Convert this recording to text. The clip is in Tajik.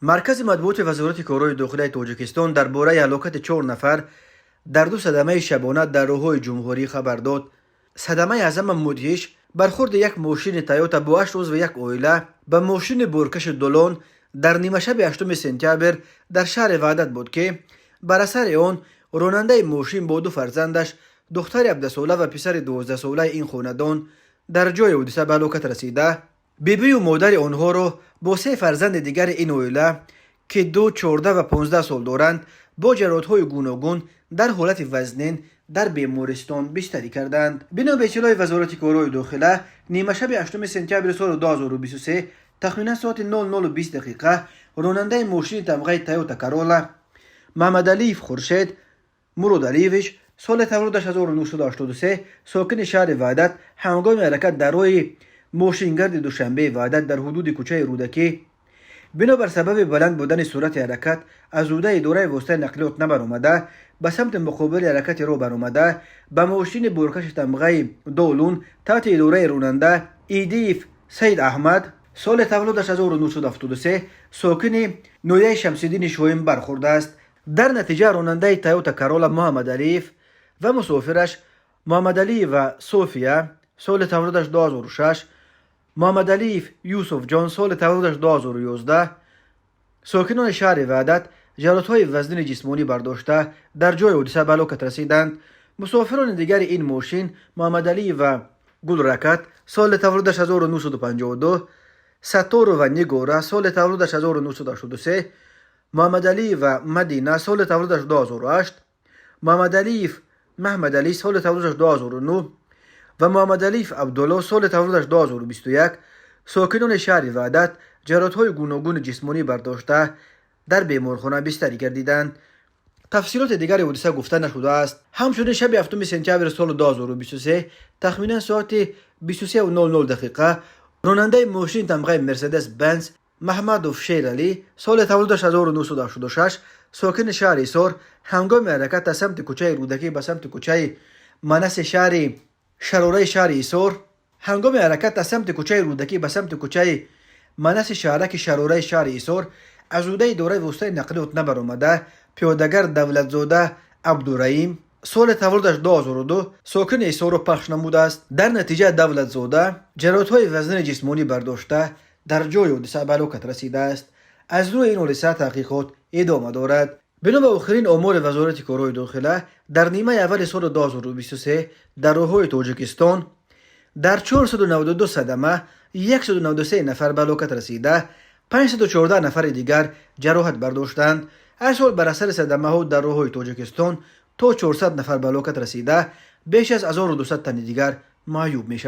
Маркази матбуоти Вазорати корҳои дохилаи Тоҷикистон дар бораи ҳалокати чор нафар дар ду садамаи шабона дар роҳҳои ҷумҳурӣ хабар дод. Садамаи аз ҳама мудҳиш бархӯрди як мошини Тойота бо ҳашт узви як оила ба мошини боркаши Долон дар нимашаби 8 сентябр дар шаҳри Ваҳдат буд, ки бар асари он ронандаи мошин бо ду фарзандаш, духтари 17-сола ва писари 12-солаи ин хонадон, дар ҷои ҳодиса ба ҳалокат расида, бибию модари онҳоро бо се фарзанди дигари ин оила, ки 2, 14 ва 15 сол доранд, бо ҷароҳатҳои гуногун дар ҳолати вазнин дар бемористон бистарӣ карданд. Бино ба иттилои Вазорати корҳои дохила, нимашаби 8 сентябри соли 2023, тахминан соати 00:20 дақиқа, ронандаи мошини тамғаи Тойота Карола Маҳмадалиев Хуршед Муродалиевич, соли таваллудаш 1983, сокини шаҳри Ваҳдат, ҳангоми ҳаракат дар роҳи мошингарди Душанбеи Ваҳдат дар ҳудуди кӯчаи Рӯдакӣ, бинобар сабаби баланд будани суръати ҳаракат, аз ӯҳдаи идораи воситаи нақлиёт набаромада, ба самти муқобили ҳаракати роҳ баромада, ба мошини боркаши тамғаи Долун таҳти идораи ронанда Идиев Саид Аҳмад, соли таваллудаш 1973, сокини ноҳияи Шамсиддини Шоҳин бархӯрдааст. Дар натиҷа ронандаи Тойота Карола Муҳаммадалиев ва мусофираш Муҳаммадалиева София, соли таваллудаш 2006, Муҳаммадалиев Юсуфҷон, соли таваллудаш 2011, сокинони шаҳри Ваҳдат, ҷароҳатҳои вазнини ҷисмонӣ бардошта, дар ҷои ҳодиса ба ҳалокат расиданд. Мусофирони дигари ин мошин Муҳаммадалиева Гулракат, соли таваллудаш 1952, Сатторова Нигора, соли таваллудаш 1983, Муҳаммадалиева Мадина, соли таваллудаш 2008, Муҳаммадалиев Маҳмадалӣ, соли таваллудаш 2009 ва Муҳаммадалиев Абдулло, соли таваллудаш 2021, сокинони шаҳри Ваҳдат, ҷароҳатҳои гуногуни ҷисмонӣ бардошта, дар беморхона бистарӣ гардиданд. Тафсилоти дигари ҳодиса гуфта нашудааст. Ҳамчунин шаби 7 сентябри соли 2023, тахминан соати 23:00 дақиқа, ронандаи мошини тамғаи Мерседес Бенз Маҳмадов Шералӣ, соли таваллудаш 1986, сокини шаҳри Ҳисор, ҳангоми ҳаракат аз самти кӯчаи Рӯдакӣ ба самти кӯчаи Манаси шаҳри Шарораи шаҳри Ҳисор, ҳангоми ҳаракат аз самти кӯчаи Рӯдакӣ ба самти кӯчаи Манаси шаҳраки Шарораи шаҳри Ҳисор, аз ӯҳдаи идораи воситаи нақлиёт набаромада, пиёдагард Давлатзода Абдураим, соли таваллудаш 2002, сокини Ҳисорро пахш намудааст. Дар натиҷа Давлатзода ҷароҳатҳои вазнини ҷисмонӣ бардошта, дар ҷои ҳодиса ба ҳалокат расидааст. Аз рӯи ин ҳодиса таҳқиқот идома дорад. Бино ба охирин омори Вазорати корҳои дохила, дар нимаи аввали соли 2023 дар роҳҳои Тоҷикистон дар 492 садама 193 нафар ба ҳалокат расида, 514 нафари дигар ҷароҳат бардоштанд. Ҳар сол бар асари садамаҳо дар роҳҳои Тоҷикистон то 400 нафар ба ҳалокат расида, беш аз 1200 тани дигар маъюб мешаванд.